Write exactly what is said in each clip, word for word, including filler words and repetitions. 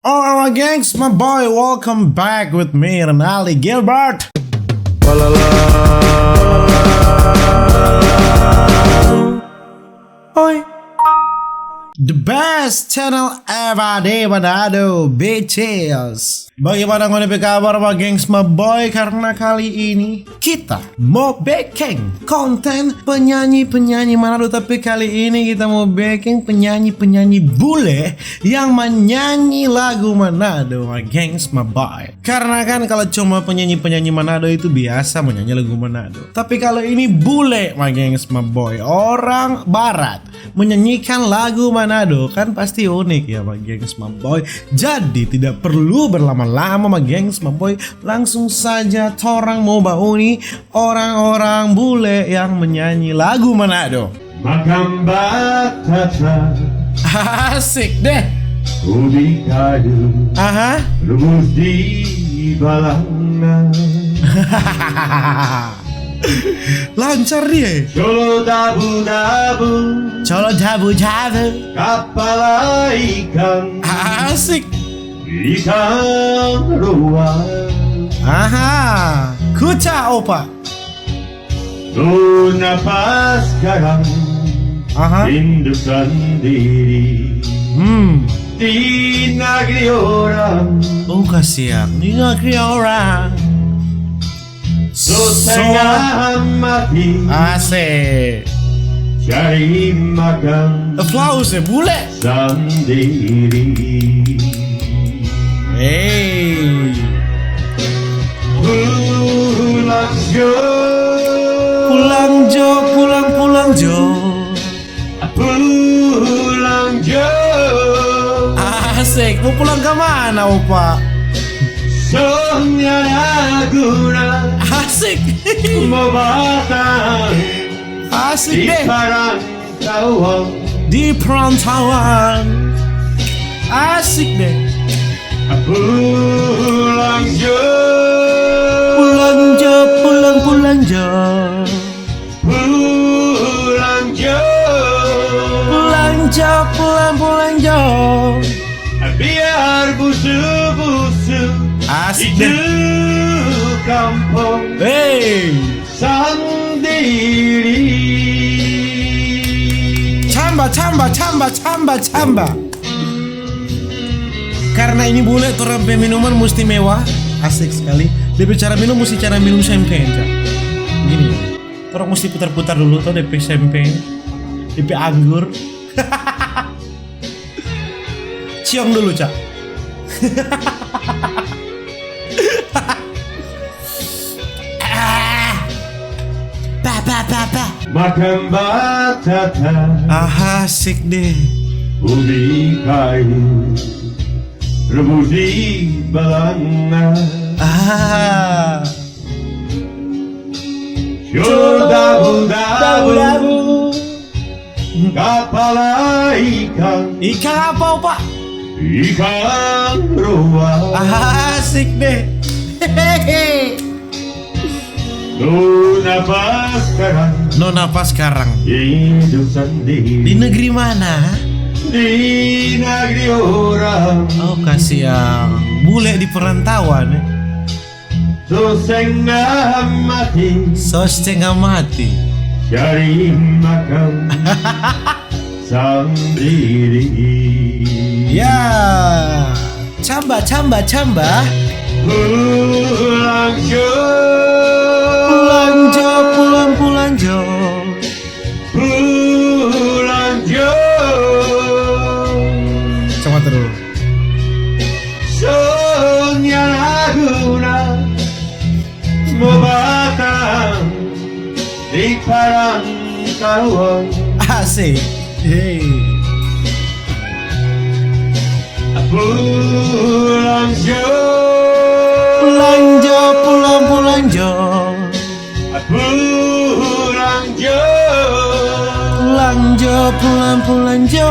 Oh, our gangs, my boy, welcome back with me, Renali Gilbert. Oi. The best channel ever di Manado, bitches. Bagaimana ngoni pe kabar, my gangs, my boy? Karena kali ini kita mo bekeng konten penyanyi-penyanyi Manado, tapi kali ini kita mo bekeng penyanyi-penyanyi bule yang manyanyi lagu Manado, my gangs, my boy. Karena kan kalau cuma penyanyi-penyanyi Manado itu biasa menyanyi lagu Manado. Tapi kalau ini bule, my gangs, my boy, orang barat menyanyikan lagu Manado, kan pasti unik ya, my gangs, my boy. Jadi tidak perlu berlama-lama, my gangs, my boy. Langsung saja torang mo bauni orang-orang bule yang menyanyi lagu Manado. Makang batata. Asik deh. Ubi kayu. Aha. Rubus di balanga. Lancar dia. Colo dabu-dabu. Colo dabu-dabu. Kapala ikan. Asik. Ikan ruang. Aha. Kuca opa. Dona pas karang. Aha. Induk sandiri. Hmm. Di negeri orang. Oh, kasiang. Di negeri orang. So setengah mati. Asik. Cari makan. Aplaus ya, bule. Sandiri. Hey. Pulang jo. Pulang jo, pulang, pulang jo. Pulang jo. Asik, mau pulang ke mana, opa? Soalnya guna. Asik. Mau batang. Asik deh. Tawang. Di perantauan. Asik deh. Pulang jo. Pulang jo, pulang, pulang jo. Pulang jo. Pulang jo, pulang, pulang jo. Biar busu-busu. Asik deh. Itu kampung. Hey. Sandiri. Camba, camba, camba, camba, camba. Karena ini bule, torang pe minuman musti mewah. Asik sekali. Dia pe cara minum musti cara minum champagne, Cak. Gini. Torang musti putar-putar dulu to dia pe champagne. Dia pe anggur. Ciong dulu, Cak. Ah. Bah, bah, bah, bah. Makang batata. Aha, asik deh. Ubi kayu. Rebus di balanga. Ah. Col dabu-dabu. Kapala ikan. Ikan apa, opa? Ikan ruang. Asik deh. Nona pas karang. Nona pas karang. Hidup sendiri. Di negeri mana? Di negeri orang. Oh, kasiang. Bule di perantauan, eh. So setengah mati. So setengah mati. Cari makan sandiri. Ya. Camba, camba, camba. Pulang jo. Pulang jo, pulang, pulang jo. Pulang jo. Sama terus. Soalnya guna mau batang di parang kawang. Asik. Hey. Pulang jo. Pulang jo, pulang, pulang jo. Pulang jo. Pulang jo, pulang, pulang jo.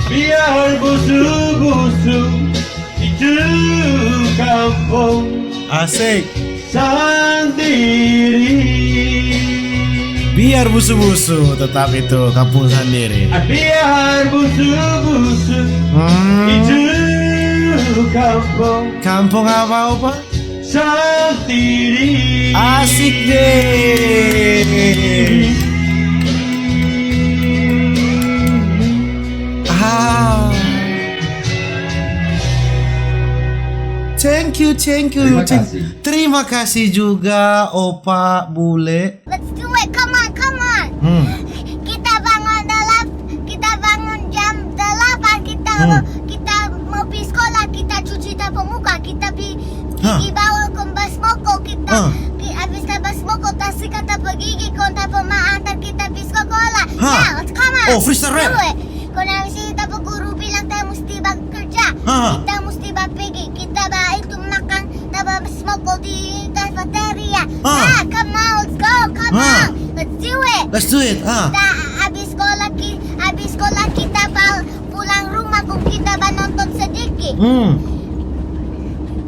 Biar busu-busu itu kampung. Asik. Sandiri. Biar busu-busu, tetap itu kampung sandiri. Biar busu-busu, hmm, itu kampung. Kampung apa, Opa? Sandiri. Asik deh. Ah. Thank you, thank you. Terima kasih. Terima kasih juga, Opa, Bule. Let's do it. Come on, come on. Hmm. Kita bangun dalam, kita bangun jam delapan, kita, hmm, kita mau pi sekolah, kita cuci ta pe muka, kita pi, hah, pi bawa kong basmoko, kita, hah, pi, abis ta basmoko, ta sikat ta pe gigi, kong ta pe ma antar kita pi sekolah. Hah. Ya, let's come on. Oh, freestyle rap. Do it. Kong abis ini ta pe guru bilang ta musti bakerja. Hah. Kita musti bapigi, kita ba itu makan, ta ba smoko di cafeteria. Ah. Ah, come on, let's go, come on, let's do it. Let's do it, ah. Kita abis sekolah ki-, abis sekolah kita bal-, pulang rumah, kong kita ba nonton sedikit. Hmm.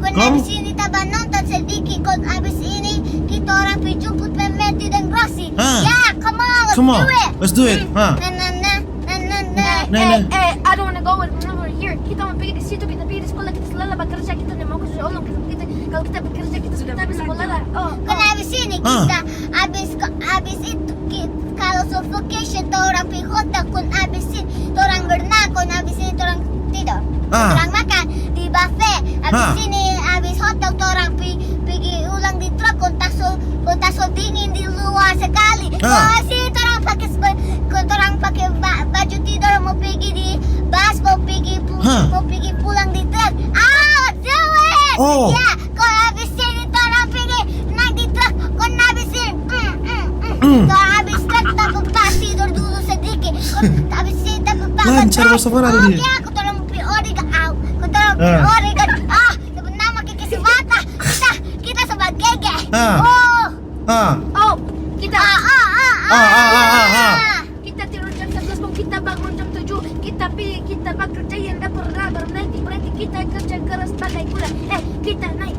Kong abis ini ta ba nonton sedikit, kong abis ini kita orang pi jumput Pemerti deng Rosi. Ah. Ya, come on, let's do it. Come on, let's do it. Hmm. Ah. Na, na, na. Nah, nah, nah. Hey, nah, hey, nah. Hey, I don't wanna go with, over here. Kita mau pergi di situ, kita pergi di sekolah, kita selalu bekerja, kita nggak mau kerja ulang. Kita, kita, kalau kita bekerja, kita, kita bisa sekolah lah. Oh, kong abis ini kita, abis ko-, abis itu ki-, kalau so vacation, torang pi hotel, kong abis ini torang berenang, kong abis ini torang tidur. Ah. Torang makan di buffet. Abis ini, abis hotel, torang pi-, pigi ulang di truk, kong ta so, kong ta so dingin di luar sekali. Ah. Kong abis ini torang pake sebe-, kong torang pake ba-, baju tidur, mo pigi di bus, mo pigi pu-, mo pigi pulang di truk. Ah, let's do it! Oh. Ya, kong abis ini torang pigi naik di truk, kong abis ini, mm, mm, mm. Mm. Kong abis truk, ta pe pa tidur dulu sedikit. Kong abis ini ta pe pa lancar, bos, apa ada dia? Oke, aku torang pi Oregon, au. Kong torang pi Oregon. Ah, sebenarnya kiki sebata. Kita, kita sebagai ge. Ah. Oh. Ah. Oh, kita. Ah, ah, ah, ah. Ah, ah, ah, ah, ah. Kita tidur jam sebelas, kong kita bangun jam tujuh. Kita pi, kita bekerja yang dapur, berhenti, berhenti. Kita kerja keras bagai kuda. Eh, kita naik.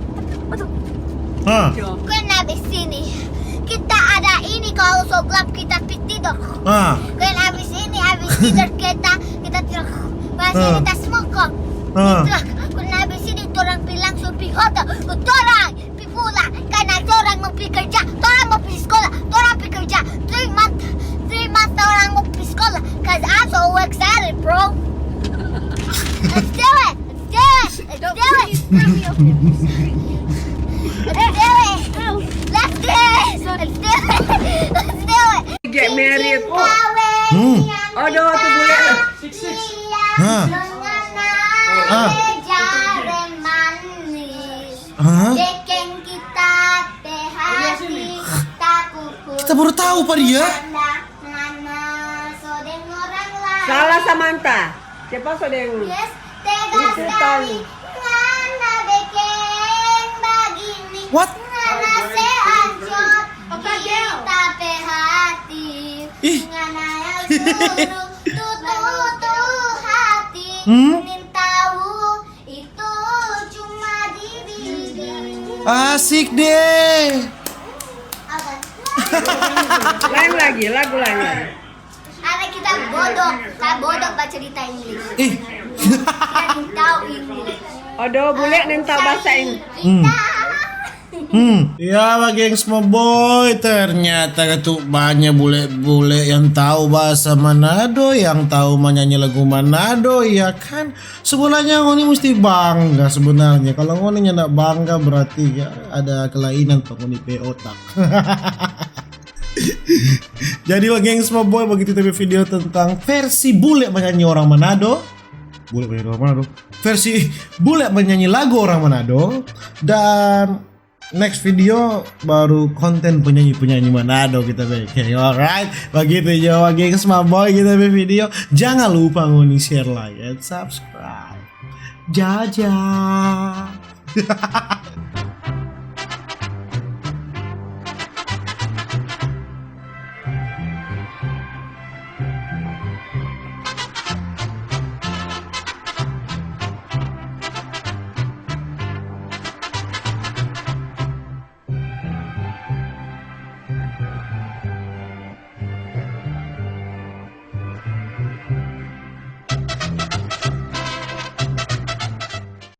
Betul. Ah. Kong abis ini, kita ada ini, kalau so gelap kita pi tidur. Ah. Kong abis ini, abis tidur kita, kita tidur. Pas ini tas mokok. Ah. Itulah, kong abis ini torang pi langsung pi hotel. Torang pi pulang, karena torang mo pi kerja, torang mo pi sekolah, torang pi kerja. Three month, three month torang mo pi sekolah. 'Cause I'm so excited, bro. Let's do it. Let's do it. Let's do it. Let's do it. Let's do it. Let's do it. Get married. Cincin kawin yang kita pilih. Hah? Dengan jari manis. Hah? Bikin kita pe hati tapukul. Kita baru tahu, pa dia. Ngana so deng orang lain. Salah, Samantha. Siapa so deng? Yes, tega skali ngana beking bagini. What? Ngana se ancor kita pe hati. Ih. Ngana yang suruh tutu tu hati. Hmm? Nintau itu cuma di bibir. Asik deh. Apa? Lain lagi, lagu lain lagi. Ada kita bodoh, kita bodoh bacerita Inggris. Ih. Kita tahu Inggris. Aduh, bule neng tahu bahasa Inggris. Hmm. Hmm. Ya, bagengs mo boy, ternyata tu banyak bule-bule yang tahu bahasa Manado, yang tahu manyanyi lagu Manado, ya kan? Sebenarnya ngoni mesti bangga sebenarnya. Kalau ngoni nyanda bangga, berarti ya ada kelainan pa ngoni pe otak. Jadi, bagengs mo boy, bagitu ta pe video tentang versi bule manyanyi orang Manado. Bule manyanyi orang Manado. Versi bule manyanyi lagu orang Manado. Dan next video baru konten penyanyi-penyanyi Manado kita bikin. Alright, bagitu jo, bagengs mo boy, kita pe video. Jangan lupa ngoni share, like, and subscribe. Jaja.